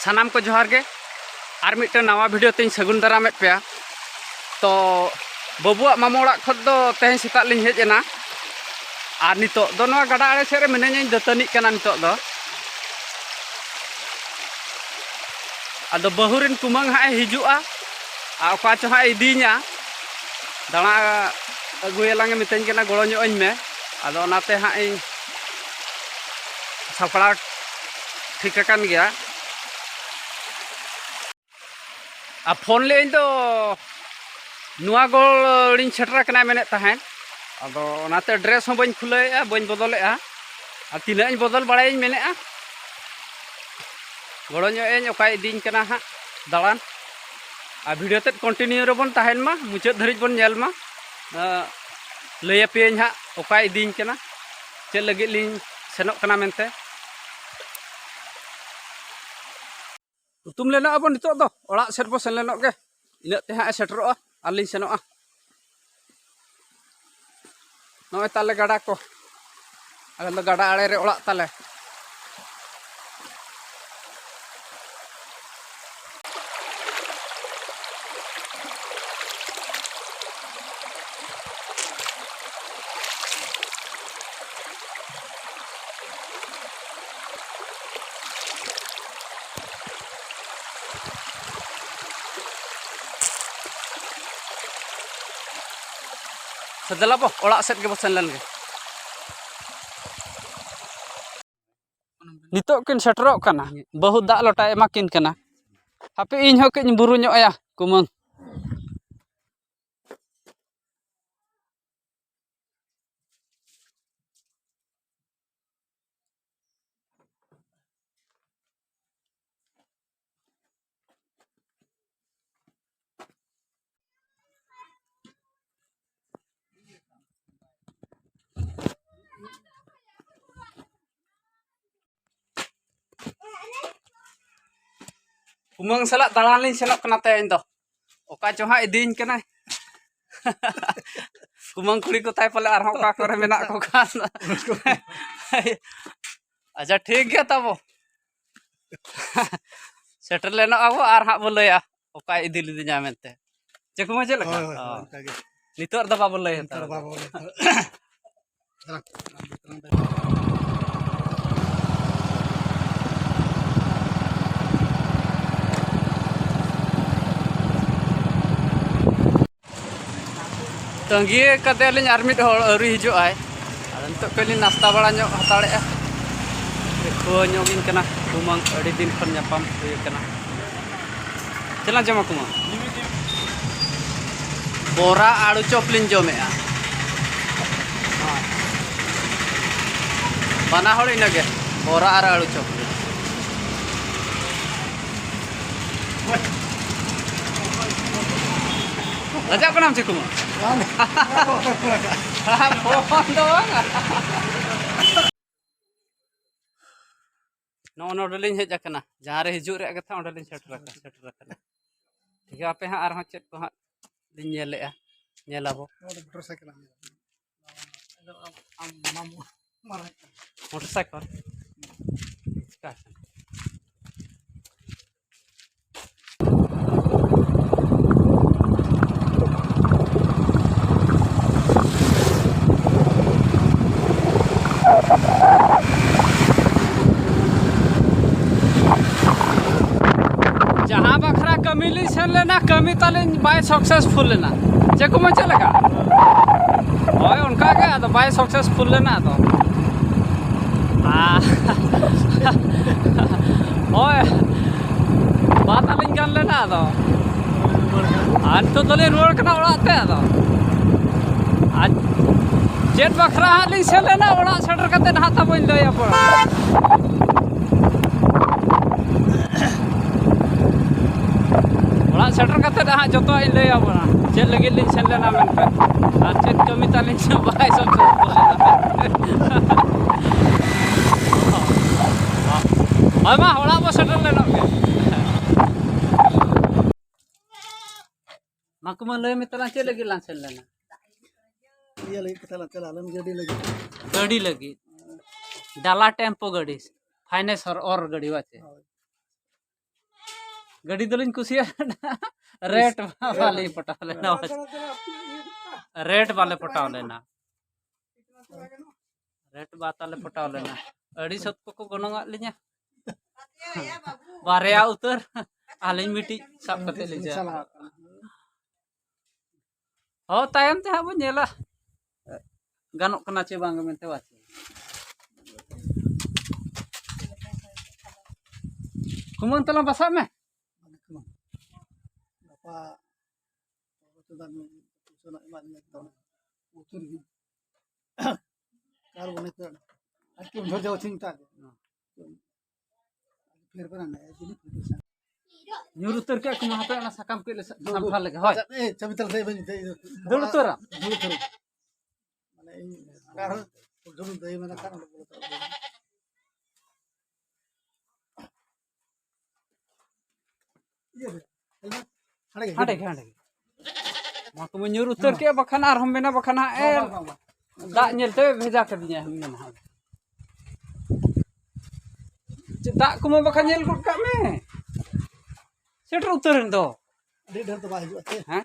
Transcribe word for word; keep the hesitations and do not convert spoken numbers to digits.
ᱥᱟᱱᱟᱢ ᱠᱚ ᱡᱚᱦᱟᱨ ᱜᱮ᱾ ᱟᱨ ᱢᱤᱫᱴᱮᱱ ᱱᱟᱣᱟ ᱵᱷᱤᱰᱤᱭᱳ ᱛᱮᱧ ᱥᱟᱹᱜᱩᱱ ᱫᱟᱨᱟᱢᱮᱫ ᱯᱮᱭᱟ᱾ ᱛᱚ, ᱵᱟᱹᱵᱩᱣᱟᱜ ᱢᱟᱢᱚ ᱚᱲᱟᱜ ᱠᱷᱚᱱ ᱫᱚ ᱛᱮᱦᱮᱧ ᱥᱮᱛᱟᱜ ᱞᱤᱧ ᱦᱮᱡ ᱮᱱᱟ᱾ ᱟᱨ ᱱᱤᱛᱚᱜ ᱫᱚ ᱱᱚᱣᱟ ᱜᱟᱰᱟ ᱟᱲᱮ ᱥᱮᱫ ᱨᱮ ᱢᱤᱱᱟᱹᱧᱟᱹᱧ, ᱫᱟᱹᱛᱟᱹᱱᱤᱜ ᱠᱟᱱᱟ ᱱᱤᱛᱚᱜ ᱫᱚ᱾ ᱟᱫᱚ ᱵᱟᱹᱦᱩ ᱨᱮᱱ ᱠᱩᱢᱟᱹᱝ ᱦᱟᱸᱜ ᱮ ᱦᱤᱡᱩᱜᱼᱟ, ᱟᱨ ᱚᱠᱟ ᱪᱚ ᱦᱟᱸᱜ ᱮ ᱤᱫᱤᱧᱟ᱾ ᱫᱟᱬᱟ ᱟᱹᱜᱩᱭᱟᱞᱟᱝ ᱮ ᱢᱤᱛᱟᱹᱧ ᱠᱟᱱᱟ, ᱜᱚᱲᱚ ᱧᱚᱜ ᱟᱹᱧ ᱢᱮ᱾ ᱟᱫᱚ ᱚᱱᱟᱛᱮ ᱦᱟᱸᱜ ᱤᱧ ᱥᱟᱯᱲᱟᱣ ᱴᱷᱤᱠ ᱟᱠᱟᱱ ᱜᱮᱭᱟ᱾ ᱟᱨ ᱯᱷᱳᱱ ᱞᱮᱫᱟᱹᱧ ᱫᱚ ᱱᱚᱣᱟ ᱜᱚᱲᱤᱧ ᱥᱮᱴᱮᱨ ᱟᱠᱟᱱᱟ ᱢᱮᱱᱮᱫ ᱛᱟᱦᱮᱸᱫ᱾ ᱟᱫᱚ ᱚᱱᱟᱛᱮ ᱰᱨᱮᱥ ᱦᱚᱸ ᱵᱟᱹᱧ ᱠᱷᱩᱞᱟᱹᱣᱮᱫᱼᱟ, ᱵᱟᱹᱧ ᱵᱚᱫᱚᱞᱮᱫᱼᱟ᱾ ᱟᱨ ᱛᱤᱱᱟᱹᱜ ᱤᱧ ᱵᱚᱫᱚᱞ ᱵᱟᱲᱟᱭᱟᱹᱧ ᱢᱮᱱᱮᱫᱼᱟ᱾ ᱜᱚᱲᱚ ᱧᱚᱜ ᱟᱹᱧ, ᱚᱠᱟᱭ ᱤᱫᱤᱧ ᱠᱟᱱᱟ ᱦᱟᱸᱜ ᱫᱟᱬᱟᱱ᱾ ᱟᱨ ᱵᱷᱤᱰᱤᱭᱳ ᱛᱮᱫ ᱠᱚᱱᱴᱤᱱᱤᱭᱩ ᱨᱮᱵᱚᱱ ᱛᱟᱦᱮᱱ ᱢᱟ, ᱢᱩᱪᱟᱹᱫ ᱫᱷᱟᱹᱨᱤᱡ ᱵᱚᱱ ᱧᱮᱞ ᱢᱟ᱾ ᱟᱸ, ᱞᱟᱹᱭ ᱟᱯᱮᱭᱟᱹᱧ ᱦᱟᱸᱜ ᱚᱠᱟᱭ ᱤᱫᱤᱧ ᱠᱟᱱᱟ, ᱪᱮᱫ ᱞᱟᱹᱜᱤᱫ ᱞᱤᱧ ᱥᱮᱱᱚᱜ ᱠᱟᱱᱟ ᱢᱮᱱᱛᱮ᱾ ᱦᱩᱛᱩᱢ ᱞᱮᱱᱚᱜ ᱟᱵᱚ ᱱᱤᱛᱚᱜ ᱫᱚ, ᱚᱲᱟᱜ ᱥᱮᱫ ᱵᱚ ᱥᱮᱱ ᱞᱮᱱᱚᱜ ᱜᱮ᱾ ᱤᱱᱟᱹᱜ ᱛᱮ ᱦᱟᱸᱜ ᱮ ᱥᱮᱴᱮᱨᱚᱜᱼᱟ, ᱟᱨ ᱞᱤᱧ ᱥᱮᱱᱚᱜᱼᱟ᱾ ᱱᱚᱜᱼᱚᱭ ᱛᱟᱞᱮ ᱜᱟᱰᱟ ᱠᱚ, ᱟᱞᱮ ᱫᱚ ᱜᱟᱰᱟ ᱟᱲᱮ ᱨᱮ ᱚᱲᱟᱜ ᱛᱟᱞᱮ᱾ ᱥᱮ ᱫᱮᱞᱟ ᱵᱚ, ᱚᱲᱟᱜ ᱥᱮᱫ ᱜᱮᱵᱚ ᱥᱮᱱ ᱞᱮᱱ ᱜᱮ᱾ ᱱᱤᱛᱚᱜ ᱠᱤᱱ ᱥᱮᱴᱮᱨᱚᱜ ᱠᱟᱱᱟ, ᱵᱟᱹᱦᱩ ᱫᱟᱜ ᱞᱚᱴᱟᱭ ᱮᱢᱟ ᱠᱤᱱ ᱠᱟᱱᱟ᱾ ᱦᱟᱯᱮ, ᱤᱧ ᱦᱚᱸ ᱠᱟᱹᱡ ᱤᱧ ᱵᱩᱨᱩ ᱧᱚᱜ ᱟᱭᱟ, ᱠᱩᱢᱟᱹᱝ᱾ ᱠᱩᱢᱟᱹᱝ ᱥᱟᱞᱟᱜ ᱫᱟᱬᱟᱱ ᱞᱤᱧ ᱥᱮᱱᱚᱜ ᱠᱟᱱᱟ ᱛᱮᱦᱮᱧ ᱫᱚ᱾ ᱚᱠᱟ ᱪᱚ ᱦᱟᱸᱜ ᱤᱫᱤᱭᱤᱧ ᱠᱟᱱᱟᱭ᱾ ᱠᱩᱢᱟᱹᱝ ᱠᱩᱲᱤ ᱠᱚ ᱛᱟᱭ ᱯᱟᱞᱮ ᱟᱨᱦᱚᱸ ᱚᱠᱟ ᱠᱚᱨᱮ ᱢᱮᱱᱟᱜ ᱠᱚ ᱠᱷᱟᱱ᱾ ᱟᱪᱪᱷᱟ, ᱴᱷᱤᱠ ᱜᱮᱭᱟ ᱛᱟᱵᱚ᱾ ᱥᱮᱴᱮᱨ ᱞᱮᱱᱚᱜ ᱟᱵᱚ ᱟᱨ ᱦᱟᱸᱜ ᱵᱚ ᱞᱟᱹᱭᱟ ᱚᱠᱟᱭ ᱤᱫᱤ ᱞᱮᱫᱤᱧᱟ ᱢᱮᱱᱛᱮ᱾ ᱪᱮᱫ ᱠᱚ ᱢᱟ ᱪᱮᱫ ᱞᱮᱠᱟ? ᱦᱳᱭ, ᱦᱳᱭ, ᱚ᱾ ᱚᱱᱠᱟ ᱜᱮ᱾ ᱱᱤᱛᱚᱜ ᱨᱮᱫᱚ ᱵᱟᱵᱚ ᱞᱟᱹᱭ ᱱᱤᱛᱚᱜ ᱦᱟᱛᱟᱲᱟ᱾ ᱵᱟᱵᱚ ᱞᱟᱹᱭ ᱦᱟᱛᱟᱲᱟ᱾ ᱛᱟᱺᱜᱤ ᱠᱟᱫᱮᱭᱟᱞᱤᱧ ᱟᱨ ᱢᱤᱫ ᱦᱚᱲ, ᱟᱹᱣᱨᱤ ᱦᱤᱡᱩᱜ ᱟᱭ᱾ ᱟᱫᱚ ᱱᱤᱛᱚᱜ ᱠᱟᱹᱡ ᱞᱤᱧ ᱱᱟᱥᱛᱟ ᱵᱟᱲᱟ ᱧᱚᱜ ᱦᱟᱛᱟᱲᱮᱜᱼᱟ᱾ ᱠᱷᱩᱣᱟᱹ ᱧᱚᱜ ᱜᱤᱧ ᱠᱟᱱᱟ, ᱠᱩᱢᱟᱹᱝ ᱟᱹᱰᱤ ᱫᱤᱱ ᱠᱷᱚᱱ ᱧᱟᱯᱟᱢ ᱦᱩᱭ ᱠᱟᱱᱟ᱾ ᱪᱮᱫ ᱞᱟᱝ ᱡᱚᱢᱟ ᱠᱩᱢᱟᱹᱝ? ᱵᱚᱨᱟ ᱟᱹᱲᱩ ᱪᱚᱯ ᱞᱤᱧ ᱡᱚᱢᱮᱜᱼᱟ᱾ ᱵᱟᱱᱟ ᱦᱚᱲ ᱤᱱᱟᱹᱜᱮ, ᱵᱚᱨᱟ ᱟᱨ ᱟᱹᱲᱩ ᱪᱚᱯ ᱜᱮ᱾ ᱞᱟᱡᱟᱜ ᱠᱟᱱᱟᱢ ᱪᱮ ᱠᱩᱢᱟᱹᱝ? ᱵᱟᱝ᱾ ᱯᱷᱳᱱ ᱫᱚ ᱵᱟᱝ᱾ ᱱᱚᱜᱼᱚ ᱱᱚᱰᱮ ᱞᱤᱧ ᱦᱮᱡ ᱟᱠᱟᱱᱟ, ᱡᱟᱦᱟᱸ ᱨᱮ ᱦᱤᱡᱩᱜ ᱨᱮᱭᱟᱜ ᱠᱟᱛᱷᱟ, ᱚᱸᱰᱮ ᱞᱤᱧ ᱥᱮᱴᱮᱨ ᱟᱠᱟᱱᱟ, ᱥᱮᱴᱮᱨ ᱟᱠᱟᱱᱟ᱾ ᱴᱷᱤᱠ ᱜᱮᱭᱟ, ᱟᱯᱮ ᱦᱟᱸᱜ ᱟᱨᱦᱚᱸ ᱪᱮᱫ ᱠᱚ ᱦᱟᱸᱜ ᱞᱤᱧ ᱧᱮᱞᱮᱜᱼᱟ, ᱧᱮᱞ ᱟᱵᱚ᱾ ᱱᱚᱰᱮ ᱢᱚᱴᱚᱨ ᱥᱟᱭᱠᱮᱞ ᱟᱢ ᱧᱮᱞ᱾ ᱟᱫᱚ ᱟᱢ, ᱟᱢ ᱢᱟᱢᱩ ᱢᱟᱨᱟᱝ ᱠᱟᱱᱟ᱾ Motor cycle? ᱪᱤᱠᱟ ᱟᱠᱟᱱᱟ? ᱡᱟᱦᱟᱸ ᱵᱟᱠᱷᱨᱟ ᱠᱟᱹᱢᱤ ᱞᱤᱧ ᱥᱮᱱ ᱞᱮᱱᱟ, ᱠᱟᱹᱢᱤ ᱛᱟᱹᱞᱤᱧ ᱵᱟᱭ ᱥᱟᱠᱥᱮᱥᱯᱷᱩᱞ ᱞᱮᱱᱟ᱾ ᱪᱮᱫ ᱠᱚ ᱢᱮᱱ ᱪᱮᱫ ᱞᱮᱠᱟ? ᱦᱳᱭ, ᱚᱱᱠᱟ ᱜᱮ, ᱟᱫᱚ ᱵᱟᱭ ᱥᱟᱠᱥᱮᱥᱯᱷᱩᱞ ᱞᱮᱱᱟ᱾ ᱟᱫᱚ ᱟᱨ ᱦᱳᱭ, ᱵᱟᱫ ᱟᱹᱞᱤᱧ ᱜᱟᱱ ᱞᱮᱱᱟ᱾ ᱟᱫᱚ ᱟᱨ ᱱᱤᱛᱚᱜ ᱫᱚᱞᱤᱧ ᱨᱩᱣᱟᱹᱲ ᱠᱟᱱᱟ ᱚᱲᱟᱜ ᱛᱮ᱾ ᱟᱫᱚ ᱟᱨ ᱪᱮᱫ ᱵᱟᱠᱷᱨᱟ ᱦᱟᱸᱜ ᱞᱤᱧ ᱥᱮᱱ ᱞᱮᱱᱟ, ᱚᱲᱟᱜ ᱥᱮᱴᱮᱨ ᱠᱟᱛᱮ ᱦᱟᱸᱜ ᱛᱟᱵᱚᱧ ᱞᱟᱹᱭ ᱟᱵᱚᱱᱟ᱾ ᱚᱲᱟᱜ ᱥᱮᱴᱮᱨ ᱠᱟᱛᱮ ᱦᱟᱸᱜ ᱡᱚᱛᱚᱣᱟᱜ ᱤᱧ ᱞᱟᱹᱭ ᱟᱵᱚᱱᱟ, ᱪᱮᱫ ᱞᱟᱹᱜᱤᱫ ᱞᱤᱧ ᱥᱮᱱ ᱞᱮᱱᱟ ᱢᱮᱱᱛᱮ ᱟᱨ ᱪᱮᱫ ᱠᱟᱹᱢᱤ ᱛᱟᱹᱞᱤᱧ ᱥᱮ ᱵᱟᱭ ᱥᱚᱢᱯᱚᱨᱠᱚ ᱞᱮᱱᱟ᱾ ᱦᱳᱭ ᱢᱟ, ᱚᱲᱟᱜ ᱵᱚ ᱥᱮᱴᱮᱨ ᱞᱮᱱᱚᱜ ᱜᱮ᱾ ᱢᱟ ᱠᱩᱢᱟᱹᱝ, ᱞᱟᱹᱭ ᱢᱮ ᱛᱟᱞᱟᱝ, ᱪᱮᱫ ᱞᱟᱹᱜᱤᱫ ᱞᱟᱝ ᱥᱮᱱ ᱞᱮᱱᱟ? ᱤᱭᱟᱹ ᱞᱟᱹᱜᱤᱫ ᱠᱟᱛᱷᱟ ᱞᱟᱝ ᱪᱟᱞᱟᱜ ᱞᱮᱱ, ᱜᱟᱹᱰᱤ ᱞᱟᱹᱜᱤᱫ᱾ ᱜᱟᱹᱰᱤ ᱞᱟᱹᱜᱤᱫ? ᱰᱟᱞᱟ ᱴᱮᱢᱯᱳ ᱜᱟᱹᱰᱤ, ᱯᱷᱟᱭᱱᱮᱥᱚᱨ ᱚᱨ ᱜᱟᱹᱰᱤ ᱵᱟᱪᱮ? ᱦᱳᱭ᱾ ᱜᱟᱹᱰᱤ ᱫᱚᱞᱤᱧ ᱠᱩᱥᱤᱭᱟᱜ ᱠᱟᱱᱟ, ᱨᱮᱴ ᱵᱟᱞᱮ ᱯᱚᱴᱟᱣ ᱞᱮᱱᱟ᱾ ᱨᱮᱴ ᱵᱟᱞᱮ ᱯᱚᱴᱟᱣ ᱞᱮᱱᱟ᱾ ᱨᱮᱴ ᱵᱟ ᱛᱟᱞᱮ ᱯᱚᱴᱟᱣ ᱞᱮᱱᱟ᱾ ᱟᱹᱰᱤ ᱥᱚᱛ ᱠᱚᱠᱚ ᱜᱚᱱᱚᱝ ᱟᱜ ᱞᱤᱧᱟ᱾ ᱵᱟᱨᱭᱟ ᱩᱛᱟᱹᱨ, ᱟᱹᱞᱤᱧ ᱢᱤᱫᱴᱤᱡ ᱥᱟᱵ ᱠᱟᱛᱮ ᱞᱤᱧ ᱪᱟᱞᱟᱜ ᱠᱟᱱᱟ᱾ ᱦᱚᱸ, ᱛᱟᱭᱚᱢ ᱛᱮ ᱦᱟᱸᱜ ᱵᱚᱱ ᱧᱮᱞᱟ, ᱜᱟᱱᱚᱜ ᱠᱟᱱᱟ ᱪᱮ ᱵᱟᱝ ᱢᱮᱱᱛᱮ᱾ ᱵᱟᱥ, ᱠᱩᱢᱟᱹᱝ ᱛᱟᱞᱟᱝ ᱵᱟᱥᱟᱜ ᱢᱮ᱾ ᱜᱟᱯᱟ ᱪᱚᱸᱫᱟ ᱢᱮ, ᱯᱩᱭᱥᱟᱹ ᱱᱟᱜ ᱮᱢᱟᱜ ᱞᱤᱧᱟ ᱛᱚ, ᱩᱛᱩ ᱞᱟᱹᱜᱤᱫ᱾ ᱟᱨ ᱚᱱᱮ ᱛᱚ ᱟᱨ ᱠᱤ ᱵᱷᱚᱡᱟ ᱩᱛᱩᱧ ᱢᱮᱛᱟᱜ ᱠᱚᱣᱟ᱾ ᱯᱷᱮᱨ ᱵᱟᱱᱟ ᱱᱟ, ᱡᱤᱱᱤᱥ ᱯᱷᱮᱨ ᱵᱟᱱᱟ᱾ ᱧᱩᱨ ᱩᱛᱟᱹᱨ ᱠᱮᱫ ᱠᱚ ᱢᱟ ᱦᱟᱯᱮ, ᱚᱱᱟ ᱥᱟᱠᱟᱢ ᱠᱟᱹᱡ ᱞᱮ ᱥᱟ-, ᱥᱟᱢᱯᱷᱟ ᱞᱮᱜᱮ᱾ ᱦᱳᱭ᱾ ᱮ, ᱪᱟᱵᱤ ᱛᱟᱞ ᱥᱮ ᱵᱟᱹᱧ ᱢᱮᱛᱟᱭ ᱫᱚ᱾ ᱫᱟᱹᱲ ᱩᱛᱟᱹᱨᱟᱢ᱾ ᱫᱟᱹᱲ ᱩᱛᱟᱹᱨ᱾ ᱢᱟᱱᱮ ᱤᱧ ᱟᱨᱦᱚᱸ ᱡᱩᱨ ᱫᱟᱹᱭ ᱢᱮᱱᱟ ᱠᱷᱟᱱ ᱚᱸᱰᱮ ᱵᱚᱞᱚ ᱛᱚᱨᱟ᱾ ᱤᱭᱟᱹ ᱨᱮ, ᱦᱟᱸᱰᱮ ᱜᱮ᱾ ᱦᱟᱸᱰᱮ ᱜᱮ, ᱦᱟᱸᱰᱮ ᱜᱮ᱾ ᱢᱟ ᱛᱚᱵᱮ ᱧᱩᱨ ᱩᱛᱟᱹᱨ ᱠᱮᱫ, ᱵᱟᱠᱷᱟᱱ ᱟᱨᱦᱚᱸ ᱢᱮᱱᱟ, ᱵᱟᱠᱷᱟᱱ ᱦᱟᱸᱜ ᱮ ᱵᱟᱝ, ᱵᱟᱝ, ᱵᱟᱝ, ᱵᱟᱝ᱾ ᱫᱟᱜ ᱧᱮᱞᱛᱮ ᱵᱷᱮᱡᱟ ᱠᱟᱫᱤᱧᱟ ᱢᱮᱱᱟ ᱦᱟᱸᱜ᱾ ᱪᱮᱫ ᱫᱟᱜ ᱠᱚᱢᱟ ᱵᱟᱠᱷᱟᱱ ᱧᱮᱞ ᱜᱚᱫ ᱠᱟᱜ ᱢᱮ᱾ ᱥᱮᱴᱮᱨ ᱩᱛᱟᱹᱨ ᱮᱱ ᱫᱚ᱾ ᱟᱹᱰᱤ ᱰᱷᱮᱨ ᱫᱚ ᱵᱟᱭ ᱦᱤᱡᱩᱜᱼᱟ ᱥᱮ᱾ ᱦᱮᱸ?